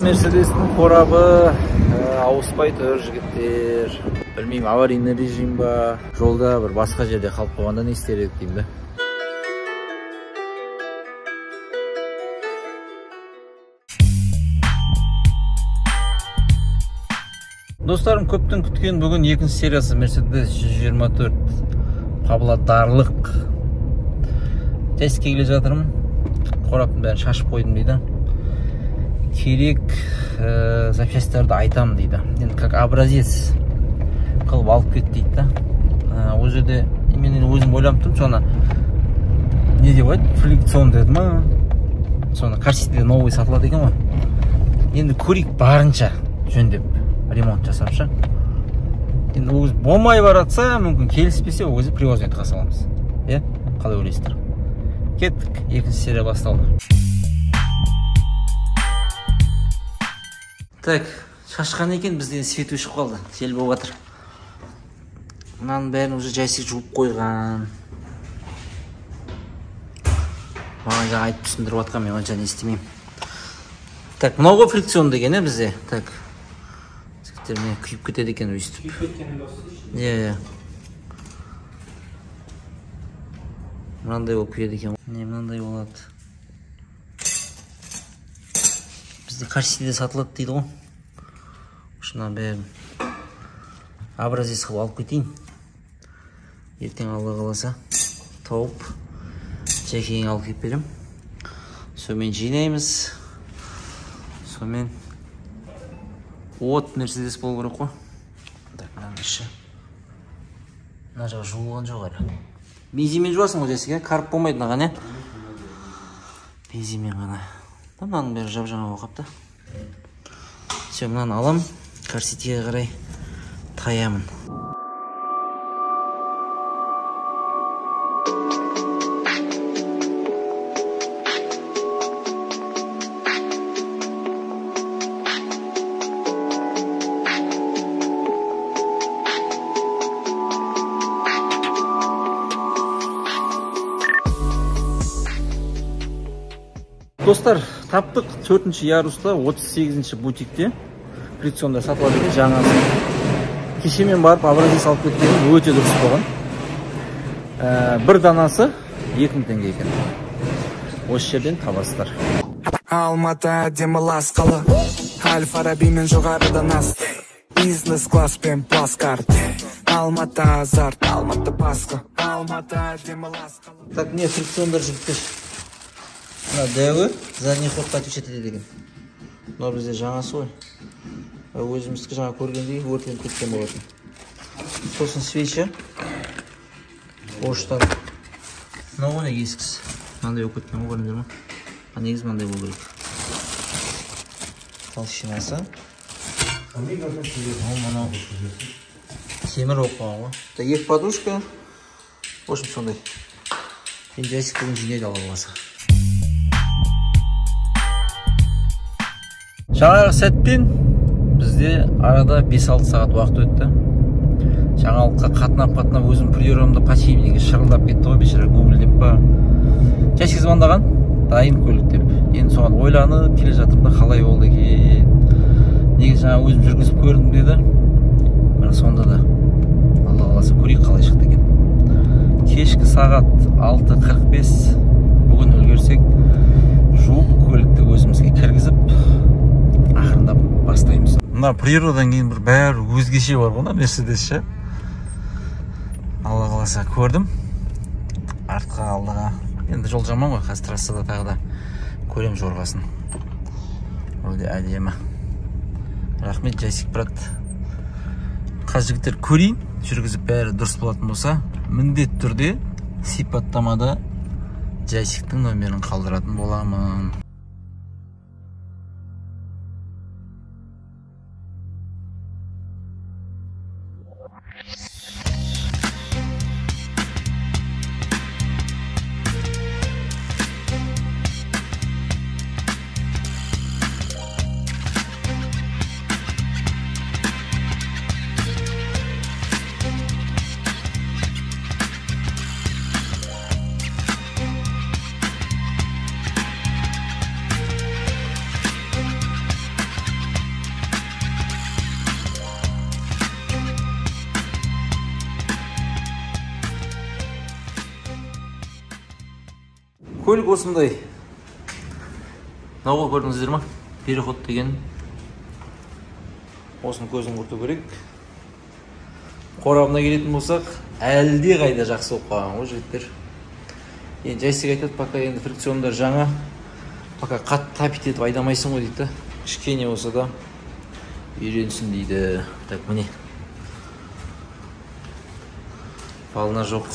Мерседестің қорабы ауыспай тұр, жігіттер. Білмеймін, аварийный режим ба, жолда бір басқа жерде қалып қойғанда не істер едік деймін да. Достарым, көптің күткен бүгін екінші сериясы Mercedes 124 Павлодарлық. Тестке келе жатырмын. Қораптың бәрін шашып қойдым дейді. Керек запчастьтарды айтам дейді. Енді как образец қылып алып кет дейді да. Ол жерде мен енді өзім ойланып тұрмын, соны не деп айтты, фрикцион деді ма? Соны Карситиде новый сатылады екен ғой. Енді көрейік барынша жөндеп ремонт жасап шы. Енді ол болмай баратса, мүмкін келіспесе, ол кезде привозныйға саламыз. Иә, қалай ойлайсыздар? Кеттік, екінші серия басталды. Так, шашқан екен, бізден свет өшіп қалды, сел болып жатыр. Мынаның бәрін уже жайсыз жуып қойған. Маған жаңа айтып түсіндіріп жатқан, мен онша не істемеймін. Так, мынау ғой фрикцион деген, бізде. Так, жігіттер, міне күйіп кетеді екен өйстіп. Күйіп кеткенін досыз. Иә, иә. Мынандай болып күйеді екен. Міне мынандай болады. Бізде Карситиде сатылады дейді ғой. Шына бәрін образец қылып алып кетейін. Ертең Алла қаласа тауып жекең алып келіп беремін. Сонымен жинаймыз. Сонымен от Мерседес болу керек қой. Так, мынаның іші. Мына жағы жуылған жоқ әлі. Бензинмен жуасың ғой, Жесік, карп болмайды мынаған, ә? Бензинмен ғана. Мынаның бәрі жап-жаңа болып қапты. Все, мынаны алам, Карситиге қарай таямын. Достар, таптық 4-ші яруста 38-ші бутикте фрикциондар сатылады екен, жаңасы. Кеше мен барып образец алып кеткенім өте дұрыс болған. Бір данасы 2000 теңге екен. Осы жерден табасыздар. Алматы әдемі лас қала, Әл-Фараби мен жоғарыдан асты. Бизнес класс пен плацкарт. Алматы азарт, Алматы басқа. Алматы әдемі лас қала. Так, не фрикциондар жігіттер. Мына дәуі задний ходқа отвечать етеді екен. Мынау бізде жаңасы ғой. Өзіміздікі жаңа көргендей өртеніп кеткен болатын. Сосын свеча. Оштан. Мынау ғой ескісі. Мынандай болып кеткен ғой, көрдіңдер ма? А негізі мынандай болу керек. Толщинасы. Мынау темір болып қалған ғой. Екі подушка. В общем, сондай. Енді Жайсик бүгін жинайды Алла қаласа. Жаңағы сәтпен бізде арада 5-6 сағат уақыт өтті. Жаңалыққа қатынап-қатынап өзім приорамда почти неге шырылдап кетті ғой, бейшара Google деп па. Жайсик звондаған, дайын көлік деп. Енді соған ойланып келе жатырмын да, қалай болды екен. Неге жаңа өзім жүргізіп көрдім деді. Бірақ сонда да Алла қаласа көрейік қалай шықты екен. Кешкі сағат 6:45 бүгін үлгерсек жуып көлікті өзімізге кіргізіп ақырындап бастаймыз. Мына природан кейін бір бәрі өзгеше бар ғой, мына Мерседес ше. Алла қаласа көрдім. Артқа, алдыға. Енді жол жаман ғой, қазір трассада тағы да көрем жорғасын. Өте әдемі. Рахмет, Жайсик брат. Қазір жігіттер көрейін, жүргізіп бәрі дұрыс болатын болса, міндетті түрде сипаттамада Жайсиктің номерін қалдыратын боламын. Көлік осындай. Мынау көрдіңіздер ма? Переход деген. Осының көзін құрту керек. Қорабына келетін болсақ, әлде қайда жақсы болып қалған ғой жігіттер. Енді жайсек айтады, пока енді фрикциондар жаңа, пока қатты тапить етіп айдамайсың ғой дейді. Кішкене болса да үйренсін дейді. Так, міне. Волна жоқ.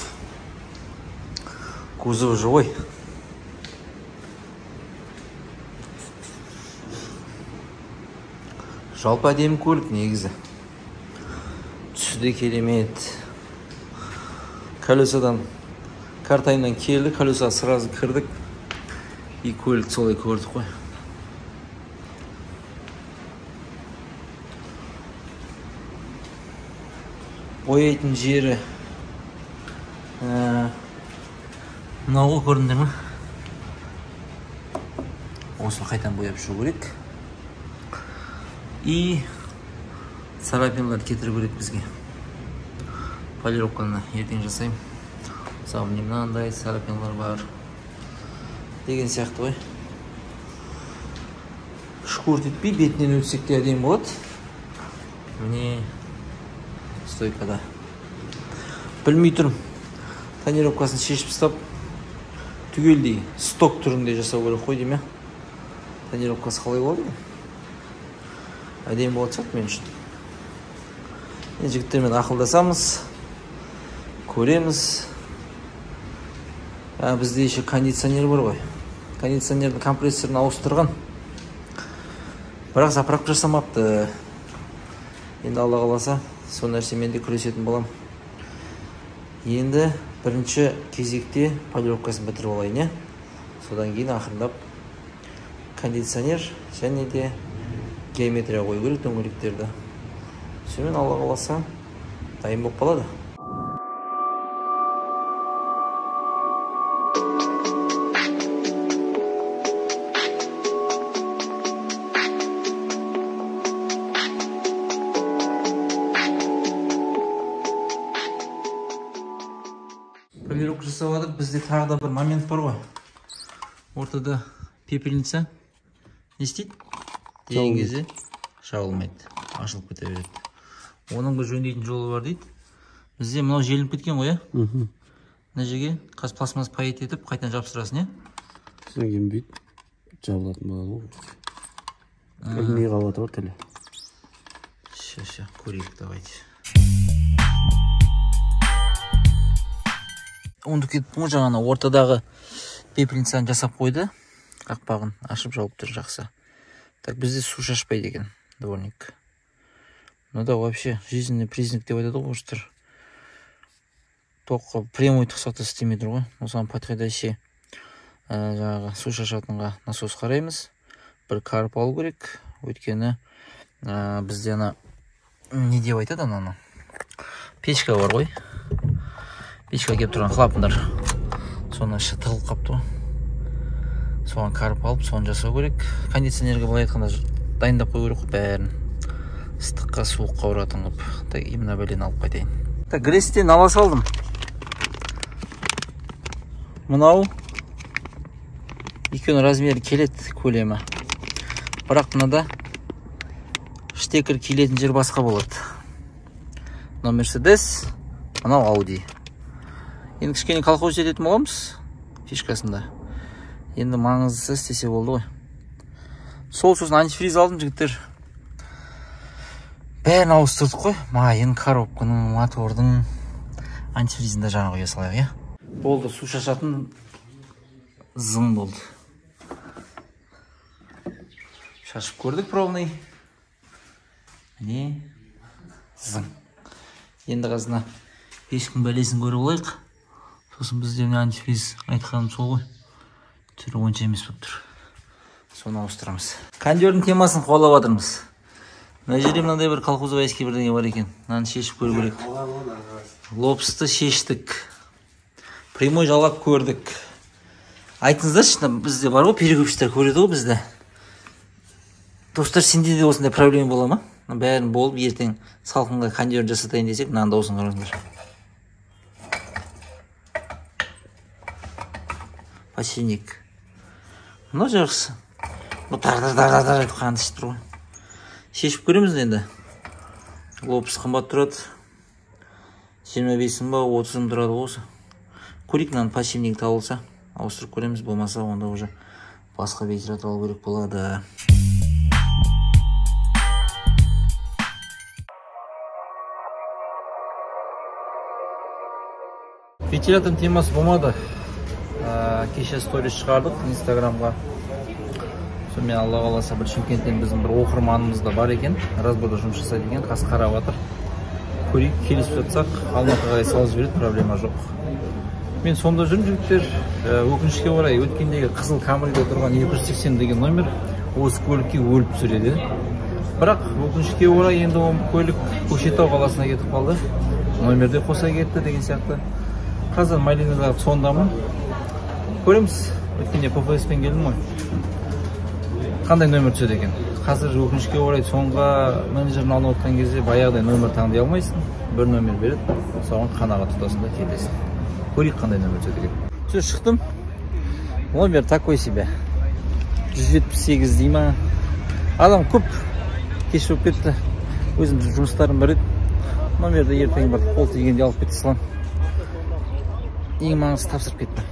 Кузов живой. Жалпы әдемі көлік негізі. Түсі де керемет. Колесадан, картайымнан келді, колесаға сразу кірдік. И көлік солай көрдік қой. Бояйтын жері мынау ғой, көрдіңдер ме? Осыны қайтадан бояп шығу керек. И царапиналарды кетіру керек бізге. Полировканы ертең жасаймын. Мысалы, міне мынандай царапиналар бар деген сияқты ғой. Шкурт етпей бетінен өтсек те әдемі болады. Міне стойкада. Білмей тұрмын. Тонировкасын шешіп тастап түгелдей сток түрінде жасау керек қой деймін. Тонировкасы қалай болады екен? Әдемі болады сияқты мен үшін. Енді жігіттермен ақылдасамыз, көреміз. Бізде еще кондиционер бар ғой. Кондиционердің компрессорын ауыстырған. Бірақ заправка жасамапты. Енді Алла қаласа, сол нәрсемен де күресетін болам. Енді бірінші кезекте полировкасын бітіріп алайын, Содан кейін ақырындап кондиционер және де геометрия қою керек дөңгелектерді. Сонымен Алла қаласа дайын болып қалады. Полировка жасап жатыр. Бізде тағы да бір момент бар ғой. Ортада пепельница не істейді? Деген кезде жабылмайды, ашылып кете береді. Оның бір жөндейтін жолы бар дейді. Бізде мынау желініп кеткен ғой, Мына жерге қазір пластмасс паять етіп қайтадан жабыстырасың, Содан кейін бүйтіп жабылатын болады ғой. Ілмей қалады ғой тілі. Сейчас, көрейік, давайте. Ұмытып кеттім ғой, жаңа ортадағы пепельницаны жасап қойды. Қақпағын ашып жауып тұр, жақсы. Так, бізде су шашпайды екен, дворник. Ну да, вообще, жизненный признак деп айтады ғой орыстар. Тоққа прямой тықсақ та істемей тұр ғой. Осыған подходящий жаңағы су шашатынға насос қараймыз. Бір карп алу керек. Өйткені бізде ана не деп айтады ананы? Печка бар ғой. Печка келіп тұрған клапандар. Соның іші тығылып қапты ғой. Соған карп алып, соны жасау керек. Кондиционерге былай айтқанда дайындап қою керек қой бәрін. Ыстыққа, суыққа ұратын қылып. Так, именно бәлені алып қайтайын. Так, Грестен ала салдым. Мынау екеуінің размері келеді, көлемі. Бірақ мынада штекер келетін жер басқа болады. Мынау Мерседес, мынау Ауди. Енді кішкене колхоз ететін боламыз фишкасында. Енді маңыздысы істесе болды ғой. Сол сосын антифриз алдым, жігіттер. Бәрін ауыстырдық қой. Майын, коробканың, мотордың антифризін де жаңа құя салайық, Болды, су шашатын зың болды. Шашып көрдік пробный. Міне зың. Енді қазына ешкім бәлесін көріп алайық. Сосын бізде міне антифриз айтқаным сол ғой. Түрі онша емес болып тұр. Соны ауыстырамыз. Кондердің темасын қуалап жатырмыз. Мына жерде мынандай бір колхозовайский бірдеңе бар екен. Мынаны шешіп көру керек. Лобсты шештік. Прямой жалғап көрдік. Айтыңыздаршы, бізде бар ғой, перекупщиктер көреді ғой бізді. Достар, сенде де осындай проблема бола ма? Бәрін болып, ертең салқынға кондер жасатайын десек, мынаның дауысын қараңыздар. Подшипник. Мынау жақсы. Бұл дар-дар-дар-дар етіп қанды ішіп тұр ғой. Шешіп көреміз енді. Лопс қымбат тұрады. 25 мың ба, 30 мың тұрады ғой осы. Көрейік, мынаның подшипнигі табылса, ауыстырып көреміз, болмаса онда уже басқа вентилятор алу керек болады. Вентилятордың темасы болмады. Кеше сторис шығардық Инстаграмға. Сонымен Алла қаласа бір Шымкенттен біздің бір оқырманымыз да бар екен, разборда жұмыс жасайды екен, қазір қарап жатыр. Көрейік, келісіп жатсақ, Алматыға қарай салып жібереді, проблема жоқ. Мен сонда жүрмін, жігіттер. Өкінішке орай өткендегі қызыл Камриде тұрған 280 деген номер осы көлікке өліп түсіреді. Бірақ өкінішке орай енді ол көлік Көкшетау қаласына кетіп қалды. Номерде қоса кетті деген сияқты. Қазір Малинадағы сондамын. Көреміз, өткенде ПФС-пен келдім ғой. Қандай номер түседі екен? Қазір өкінішке орай соңға менеджерін алып отқан кезде баяғыдай номер таңдай алмайсың. Бір номер береді, соған қанағат тұтасың да кетесің. Көрейік қандай номер түседі екен. Все, шықтым. Номер такой себе. 178 дей ма? Адам көп, кеш болып кетті. Өзім жұмыстарым бар еді. Номерді ертең бір қол тигенде алып кете саламын. Ең маңыздысы тапсырып кеттім.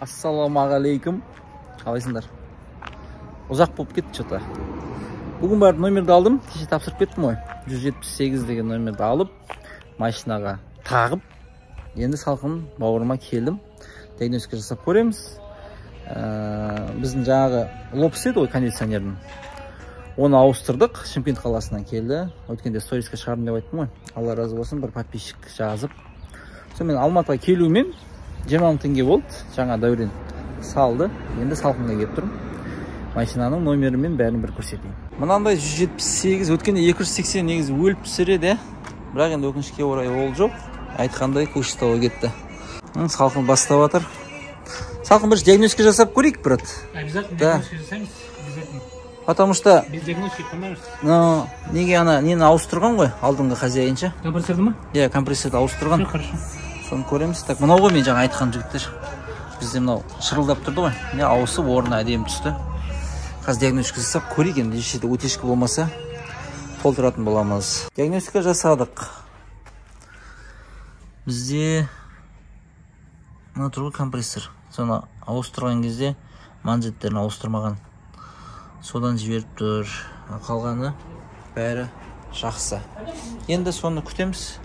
Ассалаумағалейкум. Қалайсыңдар? Ұзақ болып кетті что-то. Бүгін барып номерді алдым. Кеше тапсырып кеттім ғой. 178 деген номерді алып, машинаға тағып, енді салқын бауырыма келдім. Диагностика жасап көреміз. Біздің жаңағы лопс еді ғой кондиционердің. Оны ауыстырдық. Шымкент қаласынан келді. Өткенде сториске шығардым деп айттым ғой. Алла разы болсын, бір подписчик жазып. Сонымен Алматыға келумен 20 мың теңге болды. Жаңа Дәурен салды. Енді салқынға келіп тұрмын. Машинаның номерімен бәрін бір көрсетейін. Мынандай 178, өткенде 280 негізі өліп түсіреді. Бірақ енді өкінішке орай ол жоқ. Айтқандай Көкшетауға кетті. Салқын бастап жатыр. Салқын бір диагностика жасап көрейік, брат. Обязательно диагностика жасаймыз, обязательно. Потому что без диагностики қоймаймыз. Но неге ана нені ауыстырған ғой, алдыңғы хозяинша? Компрессорды ма? Иә, компрессорды ауыстырған. Все хорошо. Соны көреміз. Так, мынау ғой мен жаңа айтқан жігіттер. Бізде мынау шырылдап тұрды ғой. Міне ауысып орнына әдемі түсті. Қазір диагностика жасап көрейік енді, еш жерде утечка болмаса толтыратын боламыз. Диагностика жасадық. Бізде мына тұр ғой компрессор. Соны ауыстырған кезде манжеттерін ауыстырмаған. Содан жіберіп тұр. Қалғаны бәрі жақсы. Енді соны күтеміз.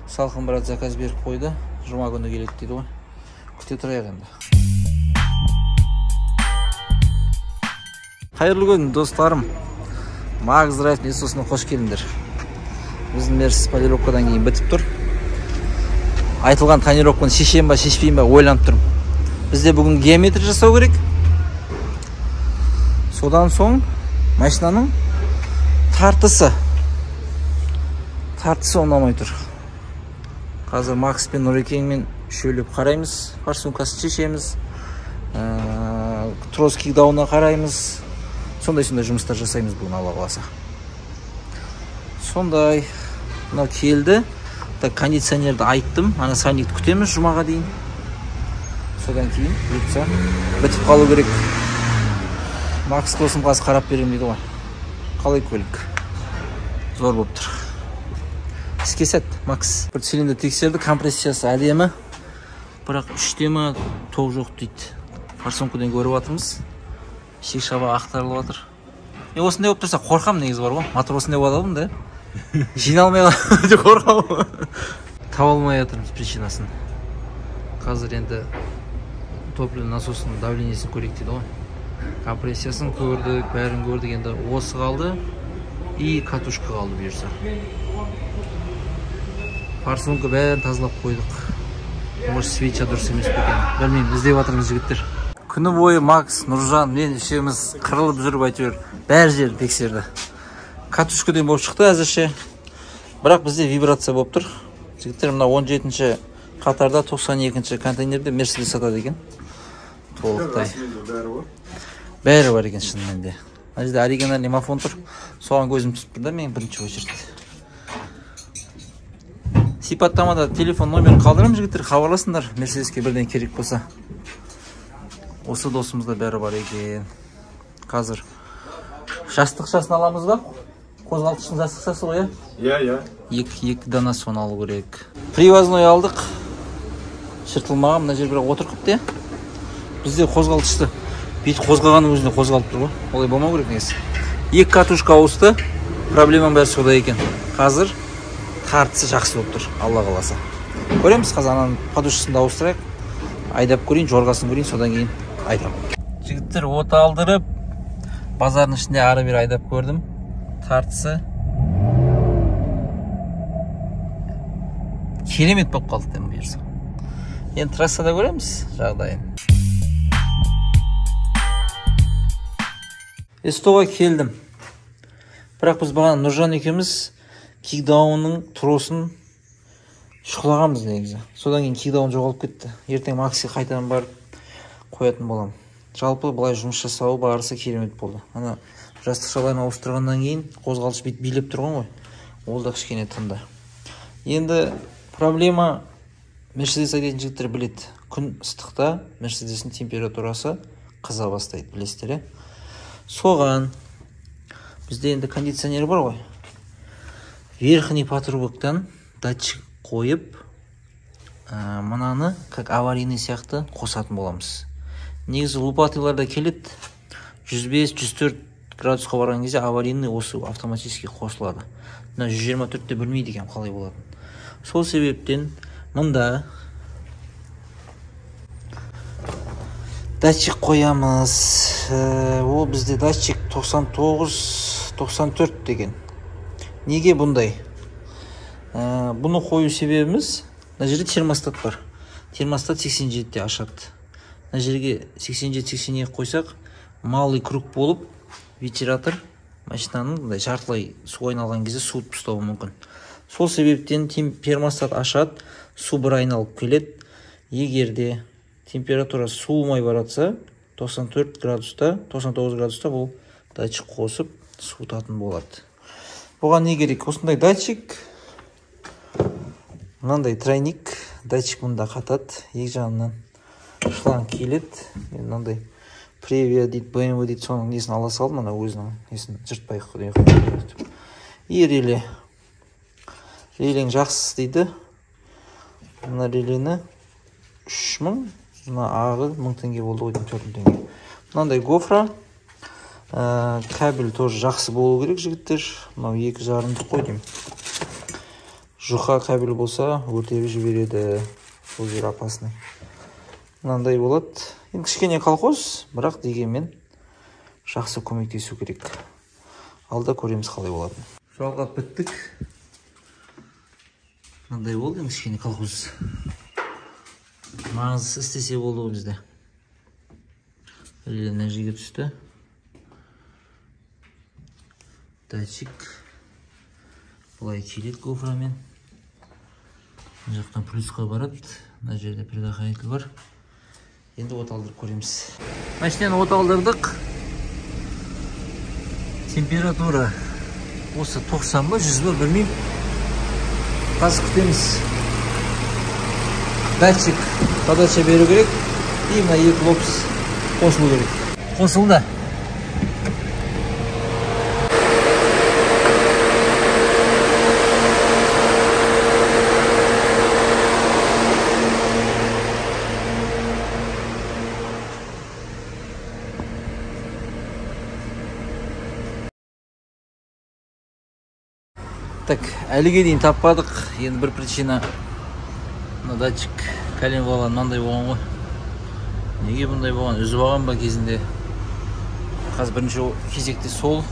Салқын брат заказ беріп қойды. Жұма күні келеді дейді ғой. Күте тұрайық енді. Қайырлы күн, достарым. Макс Драйв СО-сына қош келдіңдер. Біздің Мерс полировкадан кейін бітіп тұр. Айтылған тонировканы шешем ба, шешпеймін ба ойланып тұрмын. Бізде бүгін геометрия жасау керек. Содан соң машинаның тартысы ұнамай тұр. Қазір Макс пен Нұрекеңмен шөліп қараймыз, форсункасын шешеміз, трос кикдауына қараймыз. Сондай-сондай жұмыстар жасаймыз бүгін, Алла қаласа. Сондай, мынау келді. Так, кондиционерді айттым. Ана сальникті күтеміз жұмаға дейін. Содан кейін бұйыртса бітіп қалу керек. Макс досым қазір қарап беремін дейді ғой. Қалай көлік? Зор болып тұр. Іске сәт, Макс. Бір цилиндр тексерді, компрессиясы әдемі. Бірақ үште ма тоқ жоқ дейді. Форсункадан көріп жатырмыз. Шек шаба ақтарылып жатыр. Мен осындай болып тұрса қорқамын негізі бар ғой. Мотор осындай болып алдым да. Жиналмай қаламын деп қорқамын. Таба алмай жатырмыз причинасын. Қазір енді топливный насосының давлениесін көрейік дейді ғой. Компрессиясын көрдік, бәрін көрдік. Енді осы қалды и катушка қалды бұйырса. Форсунка бәрін тазалап қойдық. Может, свеча дұрыс емес пе екен? Білмеймін, іздеп жатырмыз жігіттер. Күні бойы Макс, Нұржан, мен үшеуміз қырылып жүріп әйтеуір бәр жерін тексерді. Катушкадан болып шықты әзірше. Бірақ бізде вибрация болып тұр. Жігіттер, мына 17-ші қатарда 92-ші контейнерде Мерседес сатады екен. Толықтай. Бәрі бар екен шынымен де. Мына жерде оригинальный мафон тұр. Соған көзім түсіп тұр да мен бірінші очередь. Сипаттамада телефон номерін қалдырамын, жігіттер, хабарласыңдар. Мерседеске бірден керек болса. Осы досымызда бәрі бар екен. Қазір жастықшасын аламыз ба? Қозғалтқыштың жастықшасы ғой, иә? Иә, иә. Екі дана соны алу керек. Привозной алдық. Жыртылмаған, мына жер бірақ отырқыпты, иә? Бізде қозғалтқышты бүйтіп қозғағанның өзінде қозғалып тұр ғой. Олай болмау керек негізі. Екі катушка ауысты. Проблеманың бәрі сонда екен. Қазір тартысы жақсы болып тұр, Алла қаласа. Көреміз, қазір ананың подушкасын да ауыстырайық. Айдап көрейін, жорғасын көрейін, содан кейін айтамын. Жігіттер, от алдырып, базардың ішінде ары бері айдап көрдім. Тартысы керемет болып қалды деймін бұйырса. Енді трассада көреміз жағдайын. СТО-ға келдім. Бірақ біз бағана Нұржан екеуміз кикдаунның тросын шұқылағанбыз негізі. Содан кейін кикдаун жоғалып кетті. Ертең Макси қайтадан барып қоятын боламын. Жалпы былай жұмыс жасауы барысы керемет болды. Ана жастықшаларын ауыстырғаннан кейін қозғалтқыш бүйтіп билеп тұрған ғой. Ол да кішкене тынды. Енді проблема Мерседес айдайтын жігіттер біледі. Күн ыстықта Мерседестің температурасы қыза бастайды, білесіздер, е? Соған бізде енді кондиционер бар ғой. Верхний патрубоктан датчик қойып, мынаны как аварийный сияқты қосатын боламыз. Негізі лупатыйларда келеді, 105-104 градусқа барған кезде аварийный осы автоматически қосылады. Мына 124-те білмейді екен қалай болатын. Сол себептен мында датчик қоямыз. Ол бізде датчик 99-94 деген. Неге бұндай? Бұны қою себебіміз, мына жерде термостат бар. Термостат 87-те ашады. Мына жерге 87-82 қойсақ, малый круг болып, вентилятор машинаның мындай жартылай су айналған кезде суытып тастауы мүмкін. Сол себептен термостат ашады, су бір айналып келеді. Егер де температура суымай баратса, 94 градуста, 99 градуста бұл датчик қосып суытатын болады. Бұған не керек? Осындай датчик, мынандай тройник, датчик мұнда қатады, екі жағынан шланг келеді. Мен мынандай Превия дейді, BMW дейді, соның несін ала салдым, ана өзінің несін жыртпай қойып. И реле. Реленің жақсысы дейді. Мына релені 3000, мына ағы 1000 теңге болды ғой деймін, 4000 теңге. Мынандай гофра. Кабель тоже жақсы болу керек, жігіттер. Мынау 2,5-дық қой деймін. Жұқа кабель болса өртеп жібереді. Бұл жер опасный. Мынандай болады. Енді кішкене колхоз, бірақ дегенмен жақсы көмектесу керек. Алда көреміз қалай болатынын. Жалғап біттік. Мынандай болды енді кішкене колхоз. Маңыздысы істесе болды ғой бізде. Реле мына жерге түсті. Датчик былай келеді гофрамен. Мына жақтан плюсқа барады. Мына жерде предохранитель бар. Енді от алдырып көреміз. Машинаны от алдырдық. Температура осы 90 ба, 100 ба білмеймін. Қазір күтеміз. Датчик подача беру керек. И мына екі лопс қосылу керек. Қосылды. Так, әліге дейін таппадық. Енді бір причина, мына датчик коленвала мынандай болған ғой. Неге бұндай болған? Үзіп алған ба кезінде? Қазір бірінші кезекте сол.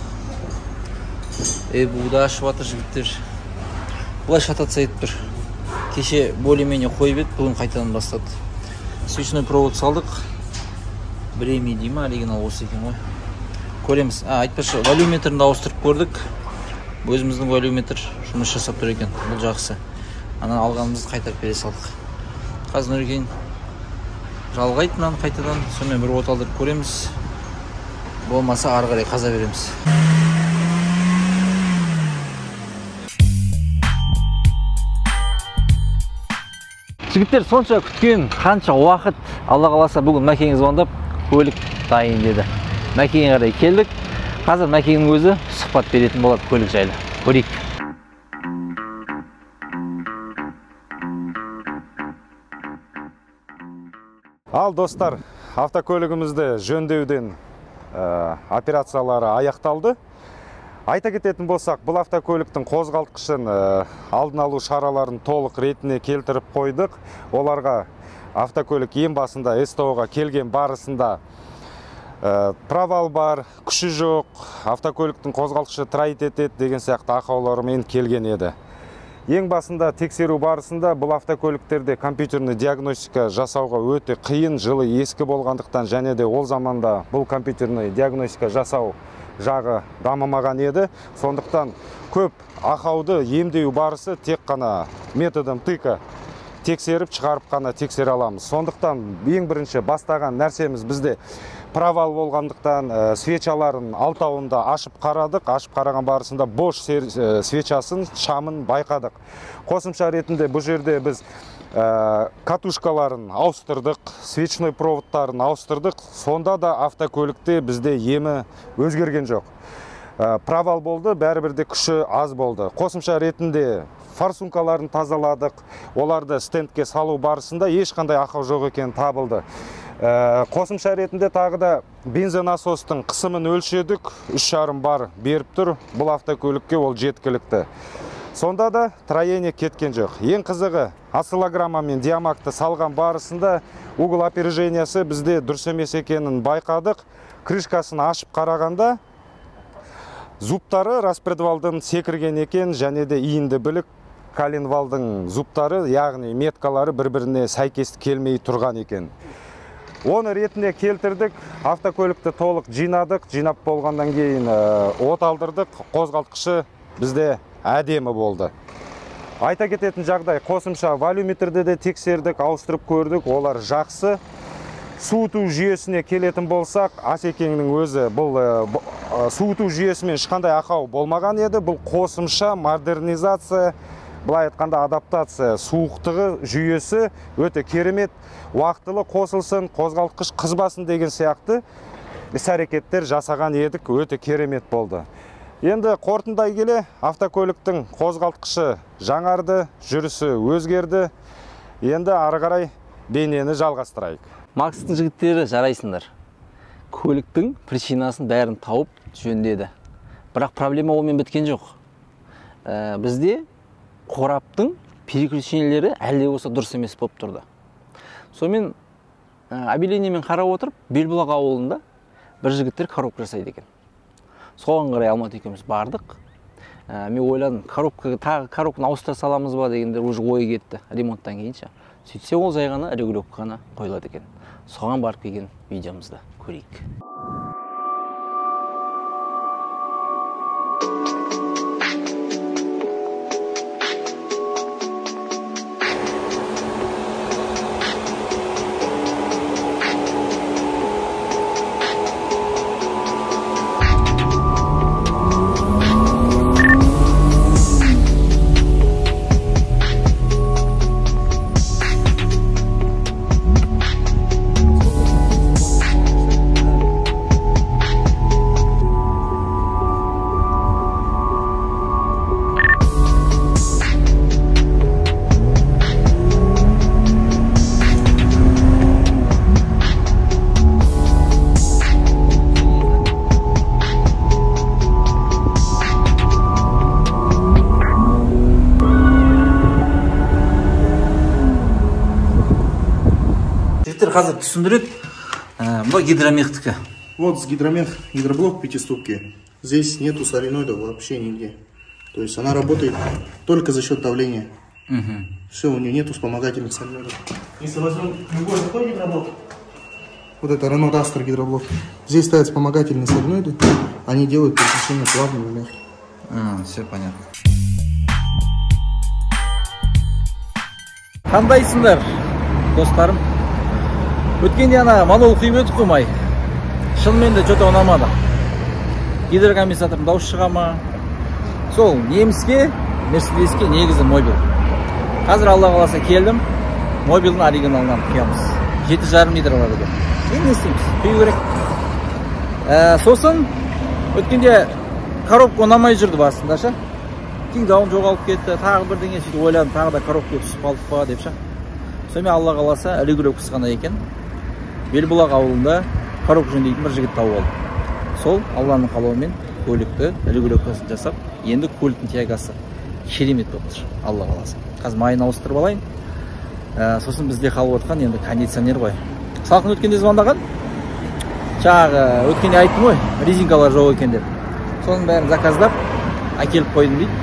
ЭБУ-да ашып жатыр жігіттер. Былай шататса етіп тұр. Кеше более-менее қойып еді, бүгін қайтадан бастады. Свечной провод салдық. Бреми дей ма, оригинал осы екен ғой. Көреміз. Айтпашы, волюметрін де ауыстырып көрдік. Өзіміздің волюметр жұмыс жасап тұр екен. Бұл жақсы. Ана алғанымызды қайтарып бере салдық. Қазір Нұрекең жалғайды мынаны қайтадан. Сонымен бір от алдырып көреміз. Болмаса ары қарай қаза береміз. Жігіттер, сонша күткен қанша уақыт, Алла қаласа бүгін Мәкеңе звондап, көлік дайын деді. Мәкеңе қарай келдік. Қазір Мәкеңнің өзі сұхбат беретін болады көлік жайлы. Көрейік. Ал достар, автокөлігімізді жөндеуден операциялары аяқталды. Айта кететін болсақ, бұл автокөліктің қозғалтқышын алдын алу шараларын толық ретіне келтіріп қойдық. Оларға автокөлік ең басында СТО-ға келген барысында провал бар, күші жоқ, автокөліктің қозғалтқышы троит етеді деген сияқты ақаулармен келген еді. Ең басында тексеру барысында бұл автокөліктерде компьютерный диагностика жасауға өте қиын, жылы ескі болғандықтан және де ол заманда бұл компьютерный диагностика жасау жағы дамымаған еді. Сондықтан көп ақауды емдеу барысы тек қана методом тыка тексеріп шығарып қана тексере аламыз. Сондықтан ең бірінші бастаған нәрсеміз бізде провал болғандықтан свечаларын алтауында ашып қарадық. Ашып қараған барысында бош свечасын, шамын байқадық. Қосымша ретінде бұл жерде біз катушкаларын ауыстырдық, свечной проводтарын ауыстырдық. Сонда да автокөлікте бізде емі өзгерген жоқ. Провал болды, бәрібір де күші аз болды. Қосымша ретінде форсункаларын тазаладық. Оларды стендке салу барысында ешқандай ақау жоқ екені табылды. Қосымша ретінде тағы да бензонасостың қысымын өлшедік, 3,5 бар беріп тұр. Бұл автокөлікке ол жеткілікті. Сонда да троение кеткен жоқ. Ең қызығы, осциллограмма мен диамакты салған барысында угол опережениясы бізде дұрыс емес екенін байқадық. Крышкасын ашып қарағанда зубтары распредвалдың секірген екен, және де иінді білік коленвалдың зубтары, яғни меткалары бір-біріне сәйкес келмей тұрған екен. Оны ретіне келтірдік, автокөлікті толық жинадық, жинап болғаннан кейін от алдырдық, қозғалтқышы бізде әдемі болды. Айта кететін жағдай, қосымша волюметрді де тексердік, ауыстырып көрдік, олар жақсы. Суыту жүйесіне келетін болсақ, Асекеңнің өзі бұл суыту жүйесімен ешқандай ақау болмаған еді. Бұл қосымша модернизация, былай айтқанда адаптация, суықтығы жүйесі өте керемет, уақытылы қосылсын, қозғалтқыш қызбасын деген сияқты іс-әрекеттер жасаған едік, өте керемет болды. Енді қорытындай келе, автокөліктің қозғалтқышы жаңарды, жүрісі өзгерді. Енді ары қарай бейнені жалғастырайық. Макстың жігіттері, жарайсыңдар. Көліктің причинасын бәрін тауып жөндеді. Бірақ проблема онымен біткен жоқ. Бізде қораптың переключениелері әлі болса дұрыс емес болып тұрды. Сонымен объявлениемен қарап отырып, Белбұлақ ауылында бір жігіттер коробка жасайды екен. Соған қарай Алматы екеуміз бардық. Мен ойладым, тағы коробканы ауыстыра саламыз ба дегендер уже ой кетті ремонттан кейінше. Сөйтсе ол жай ғана регулировка ғана қойылады екен. Соған барып келген видеомызды көрейік. Қазір түсіндіреді. Бұл гидромехтікі. Вот с гидромех, гидроблок пятиступки. Здесь нету соленоида вообще нигде. То есть она работает только за счет давления. Угу. Все, у нее нету вспомогательных соленоидов. Если возьмем любой такой гидроблок, вот это Renault Duster гидроблок, здесь ставят вспомогательные соленоиды, они делают переключение плавным и мягким. Все понятно. Қандайсыңдар, достарым? Өткенде ана манол құйып өтіп қоймай. Шынымен де что-то ұнамады. Гидрокомпенсатордың дауысы шыға ма? Сол неміске, Мерседеске негізі мобил. Қазір Алла қаласа келдім. Мобилдің оригиналынан құямыз. 7,5 литр алады екен. Енді не істейміз? Құю керек. Сосын өткенде коробка ұнамай жүрді басында ше. Кингдаун жоғалып кетті, тағы бірдеңе сөйтіп ойладым, тағы да коробка түсіп қалдық па деп ше. Сонымен Алла қаласа регулировкасы ғана екен. Белбұлақ ауылында коробка жөндейтін бір жігіт тауып алдым. Сол Алланың қалауымен көлікті регулировкасын жасап, енді көліктің тягасы керемет болып тұр, Алла қаласа. Қазір майын ауыстырып алайын. Сосын бізде қалып отқан енді кондиционер ғой. Салқын өткенде звондаған. Жаңағы өткенде айттым ғой, резинкалар жоқ екен деп. Соның бәрін заказдап әкеліп қойдым дейді.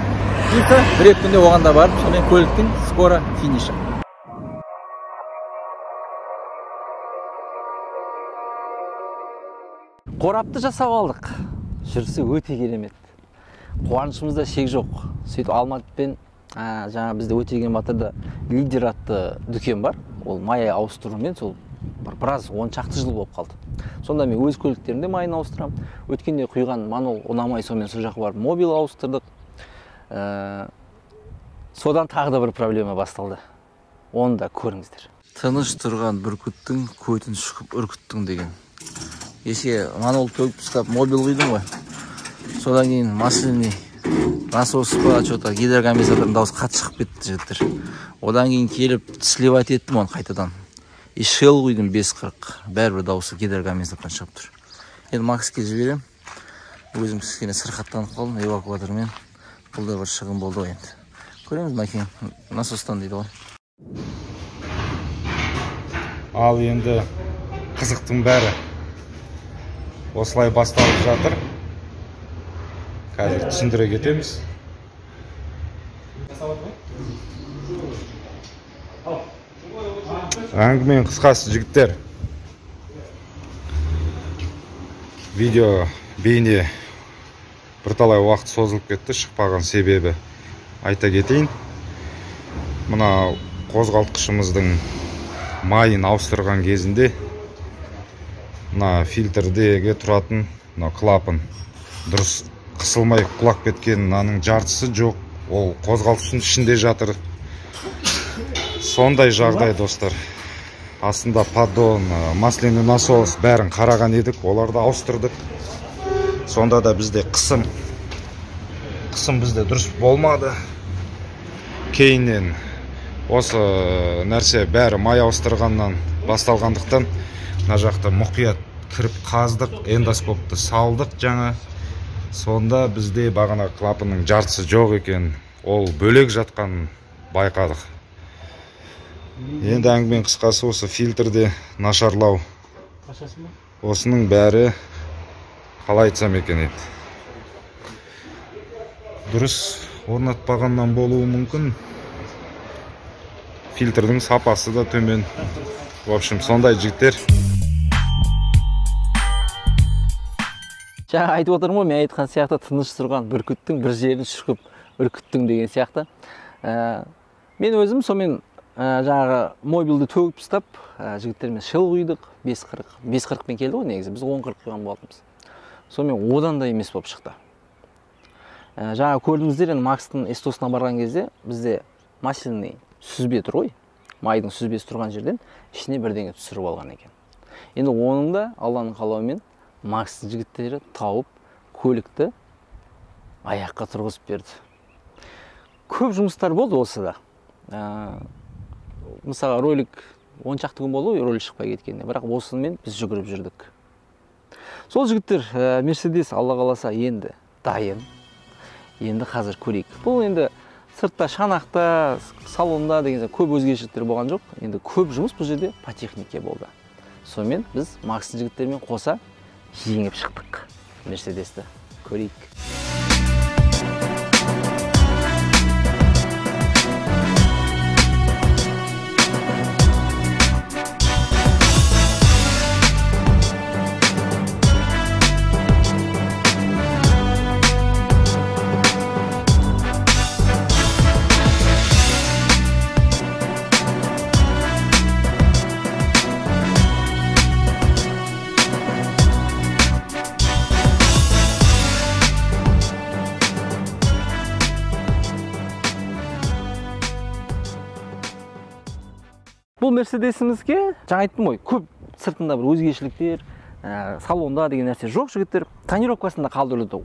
Бұйырса, бір-екі күнде оған да барып, сонымен көліктің скоро финиші. Қорапты жасап алдық. Жүрісі өте керемет. Қуанышымызда шек жоқ. Сөйтіп Алматыпен жаңа бізде Өтеген батырда Лидер атты дүкен бар. Ол май ауыстырумен сол біраз 10 шақты жыл болып қалды. Сонда мен өз көліктерімде майын ауыстырамын. Өткенде құйған манол ұнамай, сонымен сол жаққа барып мобил ауыстырдық. Содан тағы да бір проблема басталды. Оны да көріңіздер. Тыныш тұрған бүркіттің көтін шұқып үркіттің деген. Кеше манол төгіп тастап мобил құйдым ғой. Содан кейін масляный насос па, что-то гидрокомпенсатордың дауысы қатты шығып кетті жігіттер. Одан кейін келіп сливать еттім оны қайтадан. И шел құйдым 5.40. Бәрібір дауысы гидрокомпенсатордан шығып тұр. Енді Макске жіберем. Өзім кішкене сырқаттанып қалдым эвакуатормен. Бұл да бір шығын болды ғой енді. Көреміз мәкең насостан дейді ғой. Ал енді қызықтың бәрі осылай басталып жатыр. Қазір түсіндіре кетеміз. Әңгіменің қысқасы жігіттер. Видео бейне бірталай уақыт созылып кетті, шықпаған себебі айта кетейін. Мына қозғалтқышымыздың майын ауыстырған кезінде мына фильтрдегі тұратын мына клапан дұрыс қысылмай құлап кеткен, мынаның жартысы жоқ, ол қозғалтқыштың ішінде жатыр. Сондай жағдай достар. Астында поддон, масляный насос бәрін қараған едік, оларды ауыстырдық. Сонда да бізде қысым бізде дұрыс болмады. Кейіннен осы нәрсе бәрі май ауыстырғаннан басталғандықтан мына жақта мұқият кіріп қаздық, эндоскопты салдық жаңа. Сонда бізде бағана клапанның жартысы жоқ екен, ол бөлек жатқанын байқадық. Енді әңгіменің қысқасы осы фильтрде нашарлау. Осының бәрі қалай айтсам екен еді. Дұрыс орнатпағаннан болуы мүмкін. Фильтрдің сапасы да төмен. В общем, сондай жігіттер. Жаңа айтып отырмын ғой, мен айтқан сияқты тыныш тұрған бүркіттің бір жерін шұқып үркіттің деген сияқты. Мен өзім сонымен жаңағы мобилді төгіп тастап, жігіттермен шел құйдық, 5.40. 5.40-пен келді ғой негізі, біз 10.40 құйған болатынбыз. Сонымен одан да емес болып шықты. Жаңа көрдіңіздер, енді Макстың СТО-сына барған кезде бізде масляный сүзбе тұр ғой. Майдың сүзбесі тұрған жерден ішіне бірдеңе түсіріп алған екен. Енді оның да Алланың қалауымен Макстың жігіттері тауып, көлікті аяққа тұрғызып берді. Көп жұмыстар болды осыда. Мысалға ролик 10 шақты күн болды ғой, ролик шықпай кеткеніне. Бірақ осымен біз жүгіріп жүрдік. Сол жігіттер, Мерседес Алла қаласа енді дайын. Енді қазір көрейік. Бұл енді сыртта, шанақта, салонда деген көп өзгешеліктер болған жоқ. Енді көп жұмыс бұл жерде по технике болды. Сонымен біз Макстың жігіттерімен қоса жеңіп шықтық Мерседесті. Көрейік. Бұл Мерседесімізге жаңа айттым ғой, көп сыртында бір өзгешеліктер, салонда деген нәрсе жоқ жігіттер. Тонировкасын да қалдыруды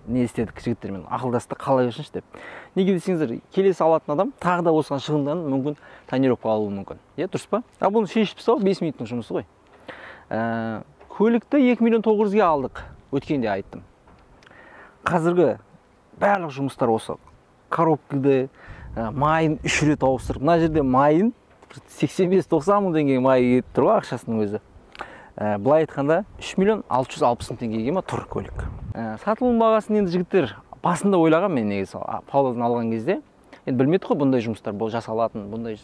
не істедік жігіттермен, ақылдастық, қала берсінші деп. Неге десеңіздер, келесі алатын адам тағы да осыған шығынданып мүмкін тонировка алуы мүмкін. Иә, дұрыс па? А бұны шешіп тастау 5 минуттың жұмысы ғой. Көлікті 2 миллион 900-ге алдық, өткенде айттым. Қазіргі барлық жұмыстар осы. Коробкада майын 3 рет ауыстырып, мына жерде майын 85-90 мың теңгеге май кетіп тұр ғой ақшасының өзі. Былай айтқанда 3 миллион 660 мың теңгеге ма тұр көлік. Сатылым бағасын енді жігіттер басында ойлаған мен негізі Павлодардан алған кезде. Енді білмедік қой бұндай жұмыстар бұл жасалатын, бұндай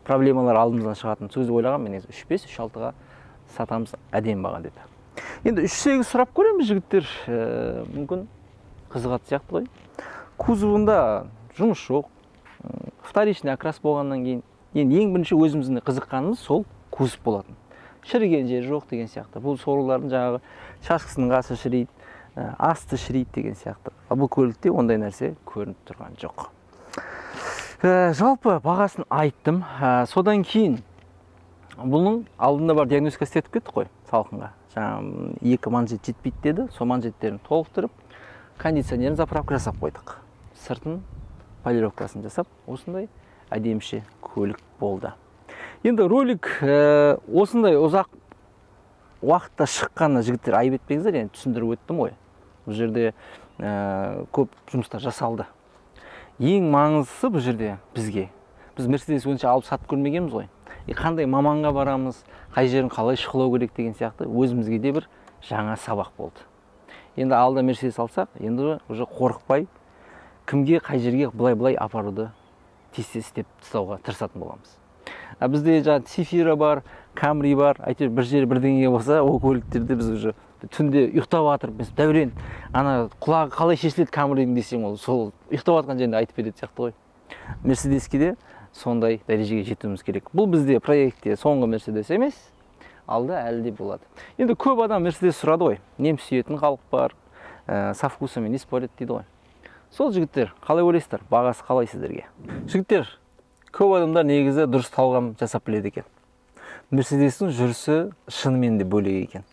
проблемалар алдымыздан шығатын. Сол кезде ойлаған мен негізі 3.5, 3.6-ға сатамыз әдемі баға деп. Енді 3.8 сұрап көреміз жігіттер, мүмкін қызығатын сияқты ғой. Кузовында жұмыс жоқ. Вторичный окрас болғаннан кейін енді ең бірінші өзіміздің қызыққанымыз сол кузов болатын. Шіріген жері жоқ деген сияқты. Бұл сорулардың жаңағы шашқысының қасы шіриді, асты шіриді деген сияқты. Ал бұл көлікте ондай нәрсе көрініп тұрған жоқ. Жалпы бағасын айттым. Содан кейін бұның алдында бар диагностика істетіп кеттік қой салқынға. Жаңа 2 манжет жетпейді деді. Сол манжеттерін толықтырып, кондиционерін заправка жасап қойдық. Сыртын полировкасын жасап, осындай әдеміше көлік болды. Енді ролик осындай ұзақ уақытта шыққанына жігіттер айып етпеңіздер, енді түсіндіріп өттім ғой. Бұл жерде көп жұмыстар жасалды. Ең маңыздысы бұл жерде бізге. Біз Мерседес онша алып сатып көрмегенбіз ғой. Қандай маманға барамыз, қай жерін қалай шұқылау керек деген сияқты өзімізге де бір жаңа сабақ болды. Енді алда Мерседес алсақ, енді уже қорықпай кімге қай жерге былай-былай апаруды тез-тез істеп тастауға тырысатын боламыз. Бізде жаңа Цифира бар, Камри бар, әйтеуір бір жері бірдеңе болса, ол көліктерде біз уже түнде ұйықтап жатырып, біз Дәурен, ана құлағы қалай шешіледі Камридің десең, ол сол ұйықтап жатқан жерінде айтып беретін сияқты ғой. Мерседеске де сондай дәрежеге жетуіміз керек. Бұл бізде проектте соңғы Мерседес емес, алда әлі де болады. Енді көп адам Мерседес сұрады ғой. Неміс сүйетін халық бар, со вкусами не спорят дейді ғой. Сол жігіттер, қалай ойлайсыздар? Бағасы қалай сіздерге? Жігіттер, көп адамдар негізі дұрыс талғам жасап біледі екен. Мерседестің жүрісі шынымен де бөлек екен.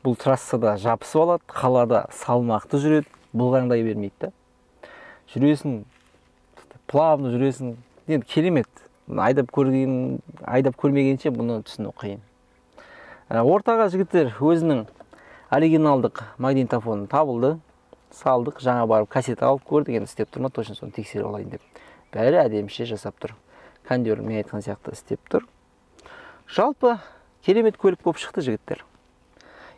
Бұл трассада жабысып алады, қалада салмақты жүреді, бұлғаңдай бермейді да. Жүресің, плавно жүресің. Енді керемет. Айдап көрген, айдап көрмегенше бұны түсіну қиын. Ортаға жігіттер өзінің оригиналдық магнитофоны табылды. Салдық, жаңа барып кассета алып көрдік, енді істеп тұр ма, точно соны тексеріп алайын деп. Бәрі әдеміше жасап тұр. Кондер мен айтқан сияқты істеп тұр. Жалпы керемет көлік болып шықты жігіттер.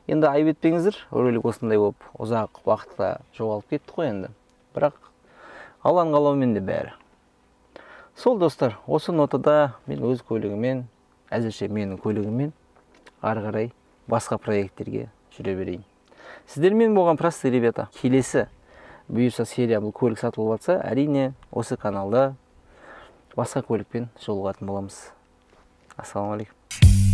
Енді айып етпеңіздер, ролик осындай болып ұзақ уақытта жоғалып кетті ғой енді. Бірақ Алланың қалауымен де бәрі. Сол достар, осы нотада мен өз көлігімен, әзірше менің көлігіммен ары қарай басқа проекттерге жүре берейін. Сіздермен болған простые ребята. Келесі бұйырса серия бұл көлік сатылып жатса, әрине осы каналда басқа көлікпен жолығатын боламыз. Ассалаумағалейкум.